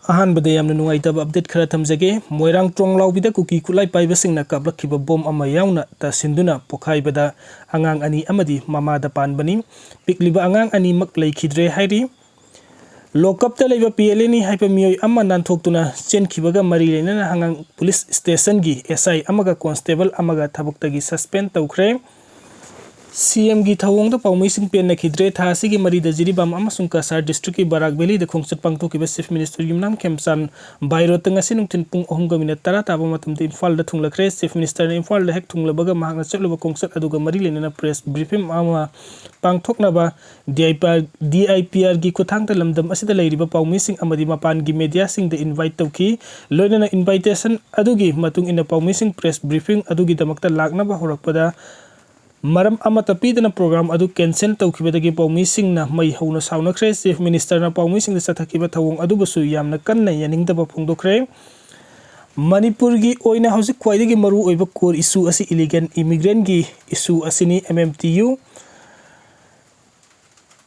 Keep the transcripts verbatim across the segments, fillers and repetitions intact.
ꯑꯍꯥꯟꯕꯗ ꯌꯥꯝꯅ ꯅꯨꯡꯉꯥꯏꯇꯕ ꯑꯞꯗꯦꯠ ꯈꯔ ꯊꯝꯖꯒꯦ꯫ ꯃꯣꯏꯔꯥꯡ ꯇ꯭ꯔꯣꯡꯂꯥꯎꯕꯤꯗ ꯀꯨꯀꯤ ꯈꯨꯠꯂꯥꯏ ꯄꯥꯏꯕꯁꯤꯡꯅ ꯀꯥꯞꯂꯛꯈꯤꯕ ꯕꯣꯝ ꯑꯃ ꯌꯥꯎꯅ ꯇꯥꯁꯤꯟꯗꯨꯅ ꯄꯣꯈꯥꯏꯕꯗ ꯑꯉꯥꯡ ꯑꯅꯤ ꯑꯃꯗꯤ ꯃꯃꯥꯗ ꯄꯥꯟꯕꯅꯤ꯫ ꯄꯤꯛꯂꯤꯕ ꯑꯉꯥꯡ ꯑꯅꯤꯃꯛ ꯂꯩꯈꯤꯗ꯭ꯔꯦ ꯍꯥꯏꯔꯤ꯫ ꯂꯣꯀꯞꯇ ꯂꯩꯕ ꯄꯤ ꯑꯦꯜ ꯑꯦꯟ ꯏ ꯍꯥꯏꯕ ꯃꯤꯑꯣꯏ ꯑꯃ ꯅꯥꯟꯊꯣꯛꯇꯨꯅ ꯆꯦꯟꯈꯤꯕꯒ ꯃꯔꯤ ꯂꯩꯅꯅ ꯍꯉꯥꯡ ꯄꯨꯂꯤꯁ ꯁ꯭ꯇꯦꯁꯟꯒꯤ ꯑꯦꯁ ꯑꯥꯏ ꯑꯃꯒ ꯀꯣꯟꯁꯇꯦꯕꯜ ꯑꯃꯒ ꯊꯕꯛꯇꯒꯤ ꯁꯁꯄꯦꯟ ꯇꯧꯈ꯭ꯔꯦ꯫ ꯁꯤ ꯑꯦꯝꯒꯤ ꯊꯧꯑꯣꯡꯗ ꯄꯥꯎꯃꯤꯁꯤꯡ ꯄꯦꯟꯅꯈꯤꯗ꯭ꯔꯦ꯫ ꯊꯥ ꯑꯁꯤꯒꯤ ꯃꯔꯤꯗ ꯖꯤꯔꯤꯕꯥꯝ ꯑꯃꯁꯨꯡ ꯀꯁꯥꯔ ꯗꯤꯁꯇ꯭ꯔꯤꯛꯀꯤ ꯕꯔꯥꯛ ꯚꯦꯂꯤꯗ ꯈꯣꯡꯆꯠ ꯄꯥꯡꯊꯣꯛꯈꯤꯕ ꯆꯤꯐ ꯃꯤꯅꯤꯁꯇꯔ ꯌꯨꯝꯅꯥꯝ ꯈꯦꯝꯆꯥꯟ ꯕꯥꯏ ꯔꯣꯗꯇ ꯉꯁꯤ ꯅꯨꯡꯊꯤꯜ ꯄꯨꯡ ꯑꯍꯨꯝꯒ ꯃꯤꯅꯠ ꯇꯔꯥ ꯇꯥꯕ ꯃꯇꯝꯗ ꯏꯝꯐꯥꯜꯗ ꯊꯨꯡꯂꯈ꯭ꯔꯦ꯫ ꯆꯤꯐ ꯃꯤꯅꯤꯁꯇꯔꯅ ꯏꯝꯐꯥꯜꯗ ꯍꯦꯛ ꯊꯨꯡꯂꯕꯒ ꯃꯍꯥꯛꯅ ꯆꯠꯂꯨꯕ ꯈꯣꯡꯆꯠ ꯑꯗꯨꯒ ꯃꯔꯤ ꯂꯩꯅꯅ ꯄ꯭ꯔꯦꯁ ꯕ꯭ꯔꯤꯐꯤꯡ ꯑꯃ ꯄꯥꯡꯊꯣꯛꯅꯕ D I P R, D I P ꯑꯥꯔꯒꯤ ꯈꯨꯠꯊꯥꯡꯗ ꯂꯝꯗꯝ ꯑꯁꯤꯗ ꯂꯩꯔꯤꯕ ꯄꯥꯎꯃꯤꯁꯤꯡ ꯑꯃꯗꯤ ꯃꯄꯥꯟꯒꯤ ꯃꯦꯗꯤꯌꯥꯁꯤꯡꯗ ꯏꯟꯚꯥꯏꯠ ꯇꯧꯈꯤ꯫ ꯂꯣꯏꯅꯅ ꯏꯟꯚꯥꯏꯇꯦꯁꯟ ꯑꯗꯨꯒꯤ ꯃꯇꯨꯡ ꯏꯟꯅ ꯄꯥꯎꯃꯤꯁꯤꯡ ꯄ꯭ꯔꯦꯁ ꯕ꯭ꯔꯤꯐꯤꯡ ꯑꯗꯨꯒꯤꯗꯃꯛꯇ ꯂꯥꯛꯅꯕ ꯍꯧꯔꯛꯄꯗ ꯃꯔꯝ ꯑꯃꯠꯇ ꯄꯤꯗꯅ ꯄ꯭ꯔꯣꯒ꯭ꯔꯥꯝ ꯑꯗꯨ ꯀꯦꯟꯁꯦꯜ ꯇꯧꯈꯤꯕꯗꯒꯤ ꯄꯥꯎꯃꯤꯁꯤꯡꯅ ꯃꯩ ꯍꯧꯅ ꯁꯥꯎꯅꯈ꯭ꯔꯦ꯫ ꯆꯤꯐ ꯃꯤꯅꯤꯁꯇꯔꯅ ꯄꯥꯎꯃꯤꯁꯤꯡꯗ ꯆꯠꯊꯈꯤꯕ ꯊꯧꯑꯣꯡ ꯑꯗꯨꯕꯨꯁꯨ ꯌꯥꯝꯅ ꯀꯟꯅ ꯌꯥꯅꯤꯡꯗꯕ ꯐꯣꯡꯗꯣꯛꯈ꯭ꯔꯦ꯫ ꯃꯅꯤꯄꯨꯔꯒꯤ ꯑꯣꯏꯅ ꯍꯧꯖꯤꯛ ꯈ꯭ꯋꯥꯏꯗꯒꯤ ꯃꯔꯨ ꯑꯣꯏꯕ ꯀꯣꯔ ꯏꯁꯨ ꯑꯁꯤ ꯏꯂꯤꯒꯦꯜ ꯏꯃꯤꯒ꯭ꯔꯦꯟꯒꯤ ꯏꯁꯨ ꯑꯁꯤꯅꯤ꯫ M M T U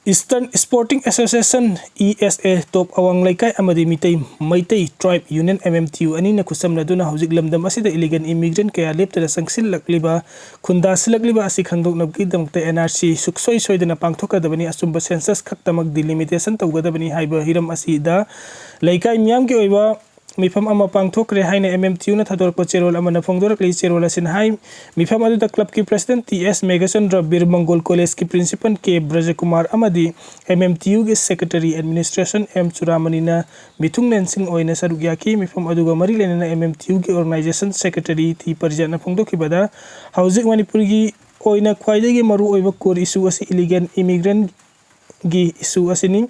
eastern sporting association, E S A, Top Awang Leikai ꯑꯃꯗꯤ Meitei, Meitei tribe union, M M T U, ꯑꯅꯤꯅ ꯈꯨꯠꯁꯝꯅꯗꯨꯅ ꯍꯧꯖꯤꯛ ꯂꯝꯗꯝ ꯑꯁꯤꯗ ꯏꯂꯤꯒꯦꯜ ꯏꯃꯤꯒ꯭ꯔꯦꯟ ꯀꯌꯥ ꯂꯦꯞꯇꯅ ꯆꯪꯁꯤꯜꯂꯛꯂꯤꯕ, ꯈꯨꯟꯗꯥꯁꯤꯜꯂꯛꯂꯤꯕ ꯑꯁꯤ ꯈꯪꯗꯣꯛꯅꯕꯒꯤꯗꯃꯛꯇ ꯑꯦꯟ ꯑꯥꯔ ꯁꯤ ꯁꯨꯛꯁꯣꯏ ꯁꯣꯏꯗꯅ ꯄꯥꯡꯊꯣꯛꯀꯗꯕꯅꯤ, ꯑꯆꯨꯝꯕ ꯁꯦꯟꯁꯁ ꯈꯛꯇꯃꯛ ꯗꯤꯂꯤꯃꯤꯇꯦꯁꯟ ꯇꯧꯒꯗꯕꯅꯤ ꯍꯥꯏꯕ ꯍꯤꯔꯝ ꯑꯁꯤꯗ ꯂꯩꯀꯥꯏ ꯃꯤꯌꯥꯝꯒꯤ ꯑꯣꯏꯕ ꯃꯤꯐꯝ ꯑꯃ ꯄꯥꯡꯊꯣꯛꯈ꯭ꯔꯦ ꯍꯥꯏꯅ ꯑꯦꯝ ꯑꯦꯝ ꯇꯤ ꯌꯨꯅ ꯊꯥꯗꯣꯔꯛꯄ ꯆꯦꯔꯣꯜ ꯑꯃꯅ ꯐꯣꯡꯗꯣꯔꯛꯂꯤ꯫ ꯆꯦꯔꯣꯜ ꯑꯁꯤꯅ ꯍꯥꯏ, ꯃꯤꯐꯝ ꯑꯗꯨꯗ ꯀ꯭ꯂꯕꯀꯤ ꯄ꯭ꯔꯁꯤꯗꯦꯟꯠ ꯇꯤ ꯑꯦꯁ ꯃꯦꯘꯆꯟꯗ꯭ꯔ, ꯕꯤꯔ ꯃꯪꯒꯣꯜ ꯀꯣꯂꯦꯖꯀꯤ ꯄ꯭ꯔꯤꯟꯁꯤꯄꯥꯜ ꯀꯦ ꯕ꯭ꯔꯖꯀꯨꯃꯥꯔ ꯑꯃꯗꯤ ꯑꯦꯝ ꯑꯦꯝ ꯇꯤ ꯌꯨꯒꯤ ꯁꯦꯀ꯭ꯔꯦꯇꯔꯤ ꯑꯦꯗꯃꯤꯅꯤꯁꯇ꯭ꯔꯦꯁꯟ ꯑꯦꯝ ꯆꯨꯔꯥꯃꯅꯤꯅ ꯃꯤꯊꯨꯡꯂꯦꯟꯁꯤꯡ ꯑꯣꯏꯅ ꯁꯔꯨꯛ ꯌꯥꯈꯤ꯫ ꯃꯤꯐꯝ ꯑꯗꯨꯒ ꯃꯔꯤ ꯂꯩꯅꯅ ꯑꯦꯝ ꯑꯦꯝ ꯇꯤ ꯌꯨꯒꯤ ꯑꯣꯔꯒꯅꯥꯏꯖꯦꯁꯟ ꯁꯦꯀ꯭ꯔꯦꯇꯔꯤ ꯇꯤ ꯄꯔꯤꯖꯥꯠꯅ ꯐꯣꯡꯗꯣꯛꯈꯤꯕꯗ, ꯍꯧꯖꯤꯛ ꯃꯅꯤꯄꯨꯔꯒꯤ ꯑꯣꯏꯅ ꯈ꯭ꯋꯥꯏꯗꯒꯤ ꯃꯔꯨꯑꯣꯏꯕ ꯀꯣꯔ ꯏꯁꯨ ꯑꯁꯤ ꯏꯂꯤꯒꯦꯜ ꯏꯃꯤꯒ꯭ꯔꯦꯟꯠ ꯒꯤ ꯏꯁꯨ ꯑꯁꯤꯅꯤ꯫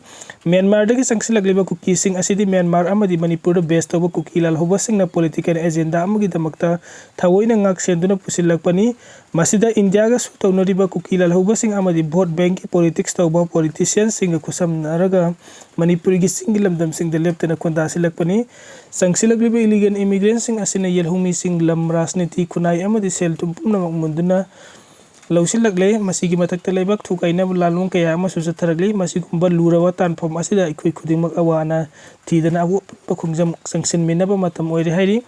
ꯃ꯭ꯌꯥꯟꯃꯥꯔꯗꯒꯤ ꯆꯪꯁꯤꯜꯂꯛꯂꯤꯕ ꯀꯨꯀꯤꯁꯤꯡ ꯑꯁꯤꯗꯤ ꯃ꯭ꯌꯥꯟꯃꯥꯔ ꯑꯃꯗꯤ ꯃꯅꯤꯄꯨꯔꯗ ꯕꯦꯁ ꯇꯧꯕ ꯀꯨꯀꯤ ꯂꯥꯜꯍꯧꯕꯁꯤꯡꯅ ꯄꯣꯂꯤꯇꯤꯀꯦꯜ ꯑꯦꯖꯦꯟꯗꯥ ꯑꯃꯒꯤꯗꯃꯛꯇ ꯊꯑꯣꯏꯅ ꯉꯥꯛ ꯁꯦꯟꯗꯨꯅ ꯄꯨꯁꯤꯜꯂꯛꯄꯅꯤ꯫ ꯃꯁꯤꯗ ꯏꯟꯗꯤꯌꯥꯒ ꯁꯨ ꯇꯧꯅꯔꯤꯕ ꯀꯨꯀꯤ ꯂꯥꯜꯍꯧꯕꯁꯤꯡ ꯑꯃꯗꯤ ꯚꯣꯠ ꯕꯦꯡꯛꯀꯤ ꯄꯣꯂꯤꯇꯤꯛꯁ ꯇꯧꯕ ꯄꯣꯂꯤꯇꯤꯁꯤꯌꯟꯁꯤꯡꯒ ꯈꯨꯠꯁꯝꯅꯔꯒ ꯃꯅꯤꯄꯨꯔꯒꯤ ꯆꯤꯡꯒꯤ ꯂꯝꯗꯝꯁꯤꯡꯗ ꯂꯦꯞꯇꯅ ꯈꯨꯟꯗꯥꯁꯤꯜꯂꯛꯄꯅꯤ꯫ ꯆꯪꯁꯤꯜꯂꯛꯂꯤꯕ ꯏꯂꯤꯒꯦꯜ ꯏꯃꯤꯒ꯭ꯔꯦꯟꯁꯤꯡ ꯑꯁꯤꯅ ꯌꯦꯜꯍꯧꯃꯤꯁꯤꯡ, ꯂꯝ, ꯔꯥꯖꯅꯤꯇꯤ, ꯈꯨꯟꯅꯥꯏ ꯑꯃꯗꯤ ꯁꯦꯜ ꯊꯨꯝ ꯄꯨꯝꯅꯃꯛ ꯃꯨꯟꯗꯨꯅ ꯂꯧꯁꯤꯜꯂꯛꯂꯦ꯫ ꯃꯁꯤꯒꯤ ꯃꯊꯛꯇ ꯂꯩꯕꯥꯛ ꯊꯨꯒꯥꯏꯅꯕ ꯂꯥꯟꯂꯣꯡ ꯀꯌꯥ ꯑꯃꯁꯨ ꯆꯠꯊꯔꯛꯂꯤ꯫ ꯃꯁꯤꯒꯨꯝꯕ ꯂꯨꯔꯕ ꯇꯥꯟꯐꯝ ꯑꯁꯤꯗ ꯑꯩꯈꯣꯏ ꯈꯨꯗꯤꯡꯃꯛ ꯑꯋꯥ ꯑꯅꯥ ꯊꯤꯗꯅ ꯑꯄꯨꯟꯕ ꯈꯣꯡꯖꯪ ꯆꯪꯁꯤꯟꯃꯤꯟꯅꯕ ꯃꯇꯝ ꯑꯣꯏꯔꯦ ꯍꯥꯏꯔꯤ꯫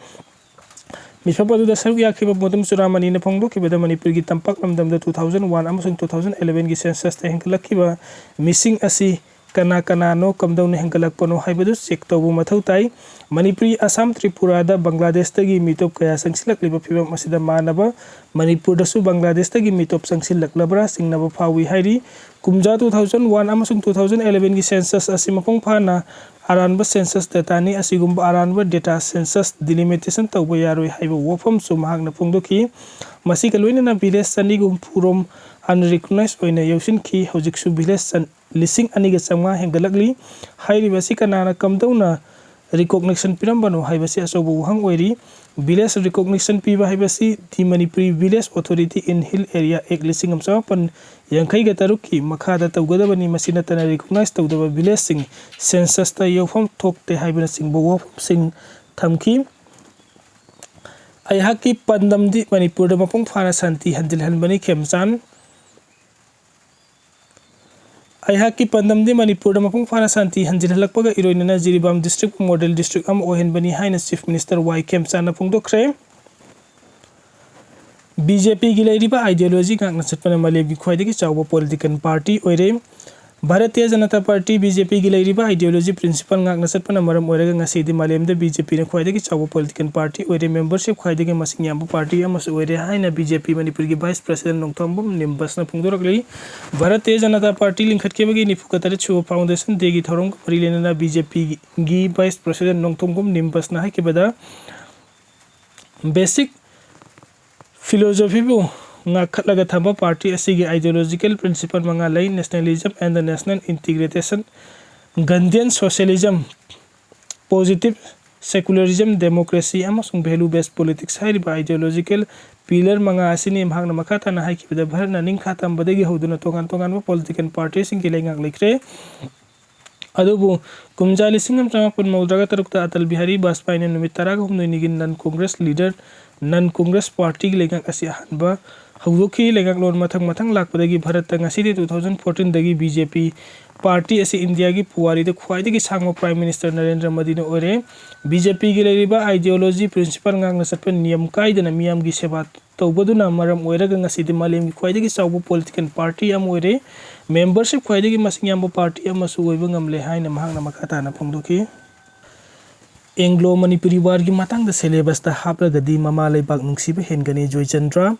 ꯃꯤꯐꯝ ꯑꯗꯨꯗ ꯁꯔꯨꯛ ꯌꯥꯈꯤꯕ ꯃꯣꯗꯝ ꯆꯨꯔꯥꯃꯅꯤꯅ ꯐꯣꯡꯗꯣꯛꯈꯤꯕꯗ ꯃꯅꯤꯄꯨꯔꯒꯤ ꯇꯝꯄꯥꯛ ꯂꯝꯗꯝꯗ two thousand one ꯑꯃꯁꯨꯡ two thousand elevenꯒꯤ censusꯇ ꯍꯦꯟꯒꯠꯂꯛꯈꯤꯕ ꯃꯤꯁꯤꯡ ꯑꯁꯤ ꯀꯅꯥ ꯀꯅꯥꯅꯣ, ꯀꯝꯗꯧꯅ ꯍꯦꯟꯒꯠꯂꯛꯄꯅꯣ ꯍꯥꯏꯕꯗꯨ check ꯇꯧꯕ ꯃꯊꯧ ꯇꯥꯏ꯫ ꯃꯅꯤꯄꯨꯔꯤ, ꯑꯁꯥꯝ, ꯇ꯭ꯔꯤꯄꯨꯔꯥꯗ ꯕꯪꯒ꯭ꯂꯥꯗꯦꯁꯇꯒꯤ ꯃꯤꯇꯣꯞ ꯀꯌꯥ ꯆꯪꯁꯤꯜꯂꯛꯂꯤꯕ ꯐꯤꯕꯝ ꯑꯁꯤꯗ ꯃꯥꯟꯅꯕ ꯃꯅꯤꯄꯨꯔꯗꯁꯨ ꯕꯪꯒ꯭ꯂꯥꯗꯦꯁꯇꯒꯤ ꯃꯤꯇꯣꯞ ꯆꯪꯁꯤꯜꯂꯛꯂꯕ꯭ꯔꯥ ꯆꯤꯡꯅꯕ ꯐꯥꯎꯏ ꯍꯥꯏꯔꯤ꯫ ꯀꯨꯝꯖꯥ two thousand one ꯑꯃꯁꯨꯡ two thousand elevenꯒꯤ census ꯑꯁꯤ ꯃꯄꯨꯡ ꯐꯥꯅ ꯑꯔꯥꯟꯕ census dataꯅꯤ꯫ ꯑꯁꯤꯒꯨꯝꯕ ꯑꯔꯥꯟꯕ data census delimitation ꯇꯧꯕ ꯌꯥꯔꯣꯏ ꯍꯥꯏꯕ ꯋꯥꯐꯝꯁꯨ ꯃꯍꯥꯛꯅ ꯐꯣꯡꯗꯣꯛꯈꯤ꯫ ꯃꯁꯤꯒ ꯂꯣꯏꯅꯅ village ꯆꯅꯤꯒ ꯍꯨꯝꯐꯨ ꯔꯣꯝ unrecognized ꯑꯣꯏꯅ ꯌꯥꯎꯁꯤꯟꯈꯤ꯫ ꯍꯧꯖꯤꯛꯁꯨ village ꯆꯟ-, ꯂꯤꯁꯤꯡ ꯑꯅꯤꯒ ꯆꯥꯝꯃꯉꯥ ꯍꯦꯟꯒꯠꯂꯛꯂꯤ꯫ ꯍꯥꯏꯔꯤꯕ ꯑꯁꯤ ꯀꯅꯥꯅ ꯀꯝꯗꯧꯅ recognition ꯄꯤꯔꯝꯕꯅꯣ ꯍꯥꯏꯕꯁꯤ ꯑꯆꯧꯕ ꯋꯥꯍꯪ ꯑꯣꯏꯔꯤ꯫ Village recognition ꯄꯤꯕ ꯍꯥꯏꯕꯁꯤ The Manipuri Village Authority in Hill Area Act ꯂꯤꯁꯤꯡ ꯑꯃ ꯆꯃꯥꯄꯟ ꯌꯥꯡꯈꯩꯒ ꯇꯔꯨꯛꯀꯤ ꯃꯈꯥꯗ ꯇꯧꯒꯗꯕꯅꯤ꯫ ꯃꯁꯤ ꯅꯠꯇꯅ recognize ꯇꯧꯗꯕ villageꯁꯤꯡ censusꯇ ꯌꯥꯎꯐꯝ ꯊꯣꯛꯇꯦ ꯍꯥꯏꯕꯅꯆꯤꯡꯕ ꯋꯥꯐꯝꯁꯤꯡ ꯊꯝꯈꯤ꯫ ꯑꯩꯍꯥꯛꯀꯤ ꯄꯥꯟꯗꯝꯗꯤ ꯃꯅꯤꯄꯨꯔꯗ ꯃꯄꯨꯡ ꯐꯥꯅ ꯁꯥꯟꯇꯤ ꯍꯟꯖꯤꯜꯍꯟꯕꯅꯤ꯫ ꯈꯦꯝꯆꯥꯟ꯫ ꯑꯩꯍꯥꯛꯀꯤ ꯄꯥꯟꯗꯝꯗꯤ ꯃꯅꯤꯄꯨꯔꯗ ꯃꯄꯨꯡ ꯐꯥꯅ ꯁꯥꯟꯇꯤ ꯍꯟꯖꯤꯜꯍꯜꯂꯛꯄꯒ ꯏꯔꯣꯏꯅꯅ ꯖꯤꯔꯤꯕꯥꯝ district model district ꯑꯃ ꯑꯣꯏꯍꯟꯕꯅꯤ ꯍꯥꯏꯅ Chief Minister ꯋꯥꯏ ꯈꯦꯝꯆꯥꯟꯅ ꯐꯣꯡꯗꯣꯛꯈ꯭ꯔꯦ꯫ BJPꯒꯤ ꯂꯩꯔꯤꯕ ideology ꯉꯥꯛꯅ ꯆꯠꯄꯅ ꯃꯥꯂꯦꯝꯒꯤ ꯈ꯭ꯋꯥꯏꯗꯒꯤ ꯆꯥꯎꯕ political party ꯑꯣꯏꯔꯦ꯫ ꯚꯥꯔꯇꯤꯌ ꯖꯅꯇꯥ ꯄꯥꯔꯇꯤ, BJPꯒꯤ ꯂꯩꯔꯤꯕ ideology principle ꯉꯥꯛꯅ ꯆꯠꯄꯅ ꯃꯔꯝ ꯑꯣꯏꯔꯒ ꯉꯁꯤꯗꯤ ꯃꯥꯂꯦꯝꯗ BJPꯅ ꯈ꯭ꯋꯥꯏꯗꯒꯤ ꯆꯥꯎꯕ political party ꯑꯣꯏꯔꯦ, membership ꯈ꯭ꯋꯥꯏꯗꯒꯤ ꯃꯁꯤꯡ ꯌꯥꯝꯕ party ꯑꯃꯁꯨ ꯑꯣꯏꯔꯦ ꯍꯥꯏꯅ BJP ꯃꯅꯤꯄꯨꯔꯒꯤ vice president Nongthombam ꯅꯤꯝꯕꯁꯅ ꯐꯣꯡꯗꯣꯔꯛꯂꯤ꯫ Bharatiya Janata party ꯂꯤꯡꯈꯠꯈꯤꯕꯒꯤ ꯅꯤꯐꯨꯒ ꯇꯔꯦꯠ ꯁꯨꯕ foundation dayꯒꯤ ꯊꯧꯔꯝꯒ ꯃꯔꯤ ꯂꯩꯅꯅ BJPꯒꯤ vice president ꯅꯣꯡꯊꯣꯝꯕꯝ ꯅꯤꯝꯕꯁꯅ ꯍꯥꯏꯈꯤꯕꯗ, basic philosophyꯕꯨ ꯉꯥꯛꯈꯠꯂꯒ ꯊꯝꯕ party ꯑꯁꯤꯒꯤ ideological principle ꯃꯉꯥ ꯂꯩ: nationalism and the national integration, Gandhian socialism, positive secularism, democracy ꯑꯃꯁꯨꯡ value based politics ꯍꯥꯏꯔꯤꯕ ideological pillar ꯃꯉꯥ ꯑꯁꯤꯅꯤ꯫ ꯃꯍꯥꯛꯅ ꯃꯈꯥ ꯇꯥꯅ ꯍꯥꯏꯈꯤꯕꯗ, ꯚꯥꯔꯠꯅ ꯅꯤꯡꯈꯥ ꯇꯝꯕꯗꯒꯤ ꯍꯧꯗꯨꯅ ꯇꯣꯉꯥꯟ ꯇꯣꯉꯥꯟꯕ political partyꯁꯤꯡꯒꯤ ꯂꯩꯉꯥꯛ ꯂꯩꯈ꯭ꯔꯦ꯫ ꯑꯗꯨꯕꯨ ꯀꯨꯝꯖꯥ ꯂꯤꯁꯤꯡ ꯑꯃ ꯆꯃꯥꯄꯟ ꯃꯧꯗ꯭ꯔꯥꯒ ꯇꯔꯨꯛꯇ ꯑꯇꯜ ꯕꯤꯍꯥꯔꯤ ꯕꯥꯖꯄꯥꯏꯅ ꯅꯨꯃꯤꯠ ꯇꯔꯥꯒ ꯍꯨꯝꯗꯣꯏꯅꯤꯒꯤ non Congress leader, non Congress partyꯒꯤ ꯂꯩꯉꯥꯛ ꯑꯁꯤ ꯑꯍꯥꯟꯕ ꯍꯧꯗꯣꯛꯈꯤ꯫ ꯂꯩꯉꯥꯛꯂꯣꯟ ꯃꯊꯪ ꯃꯊꯪ ꯂꯥꯛꯄꯗꯒꯤ ꯚꯥꯔꯠꯇ ꯉꯁꯤꯗꯤ two thousand fourteen ꯗꯒꯤ B J P party ꯑꯁꯤ ꯏꯟꯗꯤꯌꯥꯒꯤ ꯄꯨꯋꯥꯔꯤꯗ ꯈ꯭ꯋꯥꯏꯗꯒꯤ ꯁꯥꯡꯕ Prime Minister ꯅꯔꯦꯟꯗ꯭ꯔ ꯃꯣꯗꯤꯅ ꯑꯣꯏꯔꯦ꯫ B J P ꯒꯤ ꯂꯩꯔꯤꯕ ideology principle ꯉꯥꯛꯅ ꯆꯠꯄ ꯅꯤꯌꯝ ꯀꯥꯏꯗꯅ ꯃꯤꯌꯥꯝꯒꯤ ꯁꯦꯕꯥ ꯇꯧꯕꯗꯨꯅ ꯃꯔꯝ ꯑꯣꯏꯔꯒ ꯉꯁꯤꯗꯤ ꯃꯥꯂꯦꯝꯒꯤ ꯈ꯭ꯋꯥꯏꯗꯒꯤ ꯆꯥꯎꯕ political party ꯑꯃ ꯑꯣꯏꯔꯦ꯫ Membership ꯈ꯭ꯋꯥꯏꯗꯒꯤ ꯃꯁꯤꯡ ꯌꯥꯝꯕ party ꯑꯃꯁꯨ ꯑꯣꯏꯕ ꯉꯝꯂꯦ ꯍꯥꯏꯅ ꯃꯍꯥꯛꯅ ꯃꯈꯥ ꯇꯥꯅ ꯐꯣꯡꯗꯣꯛꯈꯤ꯫ Anglo Manipuri War ꯒꯤ ꯃꯇꯥꯡꯗ syllabus ꯇ ꯍꯥꯞꯂꯒꯗꯤ ꯃꯃꯥ ꯂꯩꯕꯥꯛ ꯅꯨꯡꯁꯤꯕ ꯍꯦꯟꯒꯅꯤ, Joychandra.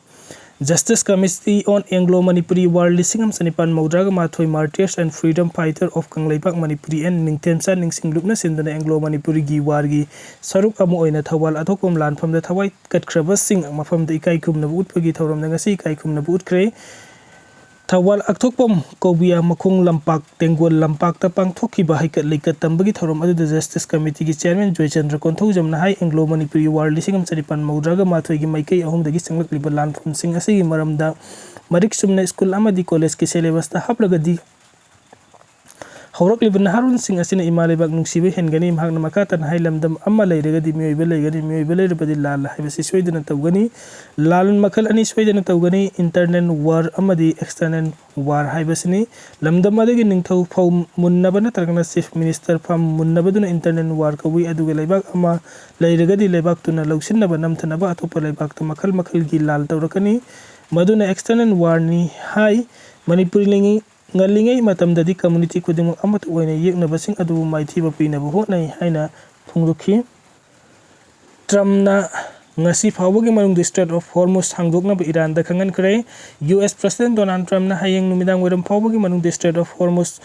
Justice Committee on Anglo Manipuri War ꯂꯤꯁꯤꯡ ꯑꯃ ꯆꯅꯤꯄꯥꯟ ꯃꯧꯗ꯭ꯔꯥꯒ ꯃꯥꯊꯣꯏ, Martyrs and Freedom Fighter of Kangleipak Manipuri and ꯅꯤꯡꯊꯦꯝꯆꯥ ꯅꯤꯡꯁꯤꯡꯂꯨꯞꯅ ꯁꯤꯟꯗꯨꯅ Anglo Manipuri ꯒꯤ war ꯒꯤ ꯁꯔꯨꯛ ꯑꯃ ꯑꯣꯏꯅ ꯊꯧꯕꯥꯜ ꯑꯊꯣꯛꯄꯝ ꯂꯥꯟꯐꯝꯗ ꯊꯋꯥꯏ ꯀꯠꯈ꯭ꯔꯕꯁꯤꯡ ꯃꯐꯝꯗ ꯏꯀꯥꯏ ꯈꯨꯝꯅꯕ ꯎꯠꯄꯒꯤ ꯊꯧꯔꯝꯗ ꯉꯁꯤ ꯏꯀꯥꯏ ꯈꯨꯝꯅꯕ ꯎꯠꯈ꯭ꯔꯦ꯫ ꯊꯧꯕꯥꯜ ꯑꯊꯣꯛꯄꯝ ꯀꯧꯕꯤꯌꯥ ꯃꯈꯣꯡ ꯂꯝꯄꯥꯛ ꯇꯦꯡꯒꯣꯜ ꯂꯝꯄꯥꯛꯇ ꯄꯥꯡꯊꯣꯛꯈꯤꯕ ꯍꯩꯀꯠ ꯂꯩꯀꯠ ꯇꯝꯕꯒꯤ ꯊꯧꯔꯝ ꯑꯗꯨꯗ Justice Committee ꯒꯤ Chairman ꯖꯣꯏꯆꯟꯗ꯭ꯔ ꯀꯣꯟꯊꯧꯖꯝꯅ ꯍꯥꯏ, Anglo Manipuri War ꯂꯤꯁꯤꯡ ꯑꯃ ꯆꯅꯤꯄꯥꯟ ꯃꯧꯗ꯭ꯔꯥꯒ ꯃꯥꯊꯣꯏꯒꯤ ꯃꯥꯏꯀꯩ ꯑꯍꯨꯝꯗꯒꯤ ꯆꯪꯂꯛꯂꯤꯕ ꯂꯥꯟꯐꯝꯁꯤꯡ ꯑꯁꯤꯒꯤ ꯃꯔꯝꯗ ꯃꯔꯤꯛ ꯆꯨꯝꯅ school ꯑꯃꯗꯤ college ꯀꯤ syllabus ꯇ ꯍꯥꯞꯂꯒꯗꯤ ꯍꯧꯔꯛꯂꯤꯕ ꯅꯍꯥꯔꯣꯜꯁꯤꯡ ꯑꯁꯤꯅ ꯏꯃꯥ ꯂꯩꯕꯥꯛ ꯅꯨꯡꯁꯤꯕ ꯍꯦꯟꯒꯅꯤ꯫ ꯃꯍꯥꯛꯅ ꯃꯈꯥ ꯇꯥꯅ ꯍꯥꯏ, ꯂꯝꯗꯝ ꯑꯃ ꯂꯩꯔꯒꯗꯤ ꯃꯤꯑꯣꯏꯕ ꯂꯩꯒꯅꯤ, ꯃꯤꯑꯣꯏꯕ ꯂꯩꯔꯕꯗꯤ ꯂꯥꯟ ꯍꯥꯏꯕꯁꯤ ꯁꯣꯏꯗꯅ ꯇꯧꯒꯅꯤ꯫ ꯂꯥꯟ ꯃꯈꯜ ꯑꯅꯤ ꯁꯣꯏꯗꯅ ꯇꯧꯒꯅꯤ, internal war ꯑꯃꯗꯤ external war ꯍꯥꯏꯕꯁꯤꯅꯤ꯫ ꯂꯝꯗꯝ ꯑꯗꯨꯒꯤ ꯅꯤꯡꯊꯧ ꯐꯝ ꯃꯨꯟꯅꯕ ꯅꯠꯇ꯭ꯔꯒꯅ Chief Minister ꯐꯝ ꯃꯨꯟꯅꯕꯗꯨꯅ internal war ꯀꯧꯏ, ꯑꯗꯨꯒ ꯂꯩꯕꯥꯛ ꯑꯃ ꯂꯩꯔꯒꯗꯤ ꯂꯩꯕꯥꯛꯇꯨꯅ ꯂꯧꯁꯤꯟꯅꯕ ꯅꯝꯊꯅꯕ ꯑꯇꯣꯞꯄ ꯂꯩꯕꯥꯛꯇ ꯃꯈꯜ ꯃꯈꯜꯒꯤ ꯂꯥꯜ ꯇꯧꯔꯛꯀꯅꯤ꯫ ꯃꯗꯨꯅ external war ꯅꯤ ꯍꯥꯏ꯫ ꯃꯅꯤꯄꯨꯔꯤ ꯂꯤꯡꯉꯤ-, ꯉꯜꯂꯤꯉꯩ ꯃꯇꯝꯗꯗꯤ community ꯈꯨꯗꯤꯡꯃꯛ ꯑꯃꯠꯇ ꯑꯣꯏꯅ ꯌꯦꯛꯅꯕꯁꯤꯡ ꯑꯗꯨꯕꯨ ꯃꯥꯏꯊꯤꯕ ꯄꯤꯅꯕ ꯍꯣꯠꯅꯩ ꯍꯥꯏꯅ ꯐꯣꯡꯗꯣꯛꯈꯤ꯫ ꯇ꯭ꯔꯝꯞꯅ ꯉꯁꯤ ꯐꯥꯎꯕꯒꯤ ꯃꯅꯨꯡꯗ Strait of Hormuz ꯍꯥꯡꯗꯣꯛꯅꯕ ꯏꯔꯥꯟꯗ ꯈꯪꯍꯟꯈ꯭ꯔꯦ꯫ U S President Donald Trumpꯅ ꯍꯌꯦꯡ ꯅꯨꯃꯤꯗꯥꯡ ꯋꯥꯏꯔꯝ ꯐꯥꯎꯕꯒꯤ ꯃꯅꯨꯡꯗ Strait of Hormuz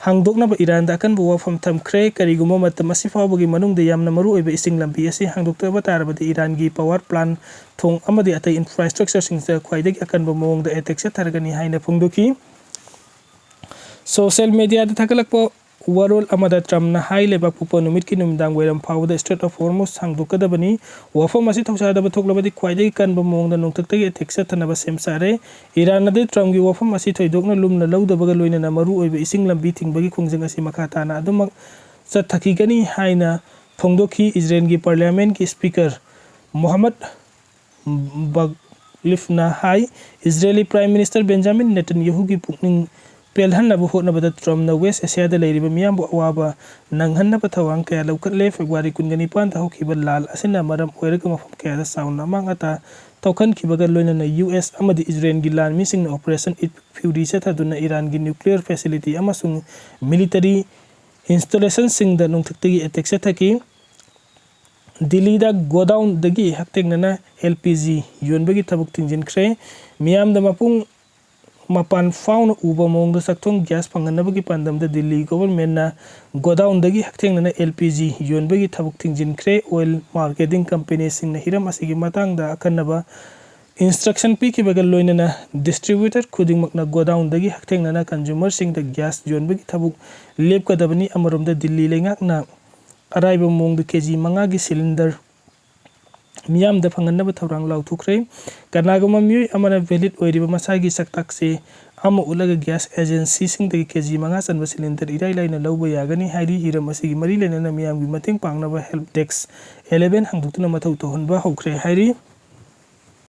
ꯍꯥꯡꯗꯣꯛꯅꯕ ꯏꯔꯥꯟꯗ ꯑꯀꯟꯕ ꯋꯥꯐꯝ ꯊꯝꯈ꯭ꯔꯦ꯫ ꯀꯔꯤꯒꯨꯝꯕ ꯃꯇꯝ ꯑꯁꯤ ꯐꯥꯎꯕꯒꯤ ꯃꯅꯨꯡꯗ ꯌꯥꯝꯅ ꯃꯔꯨꯑꯣꯏꯕ ꯏꯁꯤꯡ ꯂꯝꯕꯤ ꯑꯁꯤ ꯍꯥꯡꯗꯣꯛꯇꯕ ꯇꯥꯔꯕꯗꯤ ꯏꯔꯥꯟꯒꯤ power plant, ꯊꯣꯡ ꯑꯃꯗꯤ ꯑꯇꯩ infrastructureꯁꯤꯡꯗ ꯈ꯭ꯋꯥꯏꯗꯒꯤ ꯑꯀꯟꯕ ꯃꯑꯣꯡꯗ attack ꯆꯠꯊꯔꯒꯅꯤ ꯍꯥꯏꯅ ꯐꯣꯡꯗꯣꯛꯈꯤ꯫ Social mediaꯗ ꯊꯥꯒꯠꯂꯛꯄ ꯋꯥꯔꯣꯜ ꯑꯃꯗ ꯇ꯭ꯔꯝꯞꯅ ꯍꯥꯏ, ꯂꯩꯕꯥꯛꯄꯣꯛꯄ ꯅꯨꯃꯤꯠꯀꯤ ꯅꯨꯃꯤꯗꯥꯡ ꯋꯥꯏꯔꯝ ꯐꯥꯎꯕꯗ Strait of Hormuz ꯍꯥꯡꯗꯣꯛꯀꯗꯕꯅꯤ꯫ ꯋꯥꯐꯝ ꯑꯁꯤ ꯊꯧꯁꯥꯗꯕ ꯊꯣꯛꯂꯕꯗꯤ ꯈ꯭ꯋꯥꯏꯗꯒꯤ ꯀꯟꯕ ꯃꯑꯣꯡꯗ ꯅꯣꯡꯊꯛꯇꯒꯤ attack ꯆꯠꯊꯅꯕ ꯁꯦꯝ ꯁꯥꯔꯦ꯫ ꯏꯔꯥꯟ ꯑꯗꯨ ꯇ꯭ꯔꯝꯞꯀꯤ ꯋꯥꯐꯝ ꯑꯁꯤ ꯊꯣꯏꯗꯣꯛꯅ ꯂꯨꯝꯅ ꯂꯧꯗꯕꯒ ꯂꯣꯏꯅꯅ ꯃꯔꯨꯑꯣꯏꯕ ꯏꯁꯤꯡ ꯂꯝꯕꯤ ꯊꯤꯡꯕꯒꯤ ꯈꯣꯡꯖꯪ ꯑꯁꯤ ꯃꯈꯥ ꯇꯥꯅ ꯑꯗꯨꯃꯛ ꯆꯠꯊꯈꯤꯒꯅꯤ ꯍꯥꯏꯅ ꯐꯣꯡꯗꯣꯛꯈꯤ꯫ ꯏꯖꯔꯦꯜꯒꯤ parliamentꯀꯤ speaker ꯃꯣꯍꯝꯃꯗ ꯕꯒ-, ꯂꯤꯐꯅ ꯍꯥꯏ, ꯏꯖꯔꯦꯂꯤ ꯄ꯭ꯔꯥꯏꯝ ꯃꯤꯅꯤꯁꯇꯔ ꯕꯦꯟꯖꯥꯃꯤꯟ ꯅꯦꯇꯟꯌꯥꯍꯨꯒꯤ ꯄꯨꯛꯅꯤꯡ ꯄꯦꯜꯍꯟꯅꯕ ꯍꯣꯠꯅꯕꯗ ꯇ꯭ꯔꯝꯞꯅ ꯋꯦꯁ ꯑꯦꯁꯤꯌꯥꯗ ꯂꯩꯔꯤꯕ ꯃꯤꯌꯥꯝꯕꯨ ꯑꯋꯥꯕ ꯅꯪꯍꯟꯅꯕ ꯊꯧꯔꯥꯡ ꯀꯌꯥ ꯂꯧꯈꯠꯂꯦ꯫ ꯐꯦꯕ꯭ꯔꯨꯋꯥꯔꯤ ꯀꯨꯟꯒ ꯅꯤꯄꯥꯟꯗ ꯍꯧꯈꯤꯕ ꯂꯥꯜ ꯑꯁꯤꯅ ꯃꯔꯝ ꯑꯣꯏꯔꯒ ꯃꯐꯝ ꯀꯌꯥꯗ ꯆꯥꯎꯅ ꯑꯃꯥꯡ ꯑꯇꯥ ꯊꯣꯛꯍꯟꯈꯤꯕꯒ ꯂꯣꯏꯅꯅ ꯌꯨ ꯑꯦꯁ ꯑꯃꯗꯤ ꯏꯖꯔꯦꯜꯒꯤ ꯂꯥꯟꯃꯤꯁꯤꯡꯅ Operation Fury ꯆꯠꯊꯗꯨꯅ ꯏꯔꯥꯟꯒꯤ nuclear facility ꯑꯃꯁꯨꯡ military installationꯁꯤꯡꯗ ꯅꯣꯡꯊꯛꯇꯒꯤ attack ꯆꯠꯊꯈꯤ꯫ ꯗꯤꯜꯂꯤꯗ ꯒꯣꯗꯥꯎꯟꯗꯒꯤ ꯍꯛꯊꯦꯡꯅꯅ L P G ꯌꯣꯟꯕꯒꯤ ꯊꯕꯛ ꯊꯤꯡꯖꯤꯟꯈ꯭ꯔꯦ꯫ ꯃꯤꯌꯥꯝꯗ ꯃꯄꯨꯡ ꯃꯄꯥꯟ ꯐꯥꯎꯅ ꯎꯕ ꯃꯑꯣꯡꯗ ꯆꯥꯛꯊꯣꯡ ꯒ꯭ꯌꯥꯁ ꯐꯪꯍꯟꯅꯕꯒꯤ ꯄꯥꯟꯗꯝꯗ ꯗꯤꯜꯂꯤ ꯒꯣꯚꯔꯟꯃꯦꯟꯠꯅ ꯒꯣꯗꯥꯎꯟꯗꯒꯤ ꯍꯛꯊꯦꯡꯅꯅ L P G ꯌꯣꯟꯕꯒꯤ ꯊꯕꯛ ꯊꯤꯡꯖꯤꯟꯈ꯭ꯔꯦ꯫ Oil marketing companyꯁꯤꯡꯅ ꯍꯤꯔꯝ ꯑꯁꯤꯒꯤ ꯃꯇꯥꯡꯗ ꯑꯈꯟꯅꯕ instruction ꯄꯤꯈꯤꯕꯒ ꯂꯣꯏꯅꯅ distributor ꯈꯨꯗꯤꯡꯃꯛꯅ ꯒꯣꯗꯥꯎꯟꯗꯒꯤ ꯍꯛꯊꯦꯡꯅꯅ consumerꯁꯤꯡꯗ ꯒ꯭ꯌꯥꯁ ꯌꯣꯟꯕꯒꯤ ꯊꯕꯛ ꯂꯦꯞꯀꯗꯕꯅꯤ꯫ ꯑꯃꯔꯣꯝꯗ ꯗꯤꯜꯂꯤ ꯂꯩꯉꯥꯛꯅ ꯑꯔꯥꯏꯕ ꯃꯑꯣꯡꯗ ꯀꯦ ꯖꯤ ꯃꯉꯥꯒꯤ cylinder ꯃꯤꯌꯥꯝꯗ ꯐꯪꯍꯟꯅꯕ ꯊꯧꯔꯥꯡ ꯂꯥꯎꯊꯣꯛꯈ꯭ꯔꯦ꯫ ꯀꯅꯥꯒꯨꯝꯕ ꯃꯤꯑꯣꯏ ꯑꯃꯅ valid ꯑꯣꯏꯔꯤꯕ ꯃꯁꯥꯒꯤ ꯁꯛꯇꯥꯛ ꯆꯦ ꯑꯃ ꯎꯠꯂꯒ ꯒ꯭ꯌꯥꯁ ꯑꯦꯖꯦꯟꯁꯤꯁꯤꯡꯗꯒꯤ ꯀꯦ ꯖꯤ ꯃꯉꯥ ꯆꯟꯕ cylinder ꯏꯔꯥꯏ ꯂꯥꯏꯅ ꯂꯧꯕ ꯌꯥꯒꯅꯤ ꯍꯥꯏꯔꯤ꯫ ꯍꯤꯔꯝ ꯑꯁꯤꯒꯤ ꯃꯔꯤ ꯂꯩꯅꯅ ꯃꯤꯌꯥꯝꯒꯤ ꯃꯇꯦꯡ ꯄꯥꯡꯅꯕ help desk eleven ꯍꯥꯡꯗꯣꯛꯇꯨꯅ ꯃꯊꯧ ꯇꯧꯍꯟꯕ ꯍꯧꯈ꯭ꯔꯦ ꯍꯥꯏꯔꯤ꯫